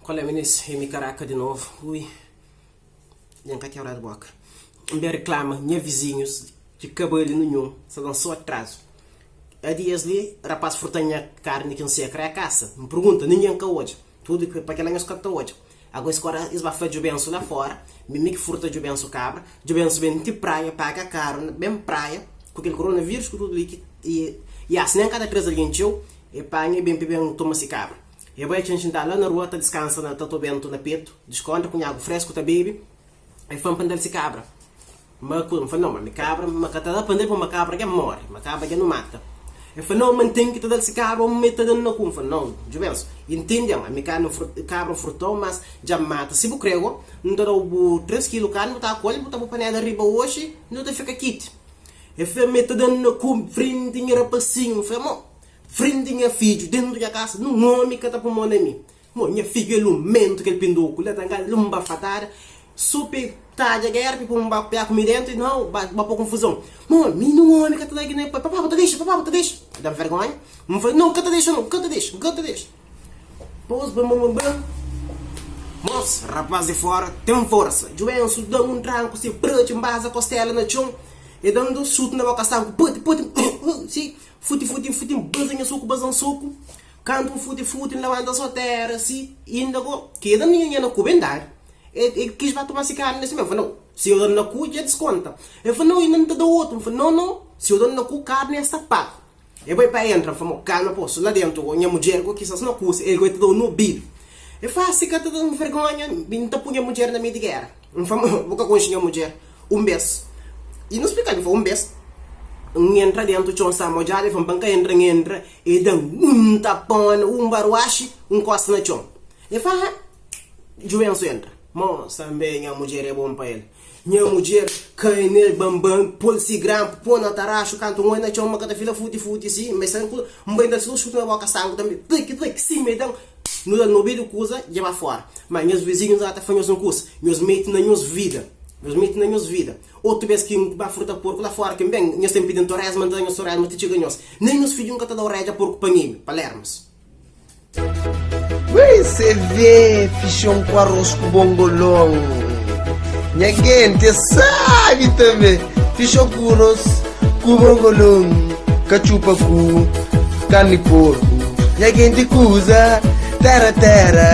Qual é minis? É mi Karaka di novu. Ui, dja N ka kebradu boka. N ben riklama nha vizinhus ki ka bali ninhun, sa dan so atrazu. A dias li, rapaz furta nha karni ki N seka ra kasa. N pergunta, ningen ka odja. Tudu pa kila nhos ka ta odja. Ago es kora es ba fla Djubensu la fora, mi mi ki furta Djubensu kabra. Djubensu ben ti praia, paga karu, ben praia ku kel koronavirus ku tudu li ki i asi nen ka ta traze algen txeu, e panha e ben pa e ben toma si kabra. E bai txen xinta la na rua ta diskansa na ta to bentu na petu, diskontra ku nha agu fresku ta bebe, e fla-m pa N da-l si kabra. Ma ku N fla, no, ma mi kabra, ma ka ta da pa N da-l pa ma kabra dja more, ma kabra dja nu mata. E fla, no, ma N ten ki ta da-l si kabra o ma e ta da-m na ku. N fla, no, djubensu, i N ntende-m, ami ka N kabra N furta-u, mas dja N mata. Si bu kre go, N ta da-u bu 3 kilu karni, bu ta kol, bu ta bu panela riba oxi, nu ta fika kiti. E fla, ma e ta da-m na ku frenti nha rapasinhu. N fla, mo, Frenti nha fidju dentu nha kasa nun omi ka ta pui mon na mi. Mo, nha fidju é lumentu kel pinduku la ta ngana el un bafatada so pa el tadja gera pa el pui un pé ku mi dentu i nau ba ba po konfuzon. Mo, mi nun omi ka ta da ki na papá bu ta dexa, papá bu ta dexa. Da-m vergonha. N fla, nau, N ka ta dexa nau, N ka ta dexa, N ka ta dexa. Pos bam bam bam. Mos, rapaz di fora ten forsa. Djubensu da-m un tranku si prtxi N baza kostela na txon e da-m dos xuti na boka sanku pti pti si. Futi futi futi N baza nha soku baza-m soku Kantu N futi futi N labanta so tera si Inda go keda minha nha na ku ben dadu E e kis ba toma si karni na si me N fla nau si yo da-m na ku dja diskonta E fla nau inda N ta da otu N fla nau nau si yo da-m na ku karni es ta paga E bai pa entra N fla mo kalma posu la dentu go nha mudjer go kisas no kusa El go e ta da-u no bidu E fla si ka ta da-m vergonha N ta pui nha mudjer na mei di gera N fla, Bu ka konxe nha mudjer? Un bês, i nu splika-l, N fla, Un bês, N entra déntu txon sta modjadu, el fla-m pa N ka entra, N entra, el da-m un tapona, un baruaxi, N nkosta na txon. El fla, Ha! Djubensu entra. Mos, tanbê nha mudjer é bon pa el. Nha mudjer kai nel banban, pô-l si granpu, pô na taraxu, kantu N oi na txon, ma ka ta fila futi-futi si, ma el sta ku, N bai N da-l si dos xuti na boka sangu tanbê, triki, triki, sima el da-m. Nu da nobidu kuza dja ba fora. Ma nhos vizinhus ata fla nhos un kusa, nhos meti na nhos vida, nhos meti na nhos vida. Otu bes ki N ba furta porku la fora ki N ben, nhos ten pidi-m toresma, N ta da nhos toresma ti txiga nhos. Nen nhos fidju N ka ta da oredja porku pa nhimi. Palermas. Ui CV, fixon ku arroz ku bongolon Nha gente é sabi també Fixon ku arroz ku bongolon Katxupa ku karni porku Nha gente kuza, terra terra.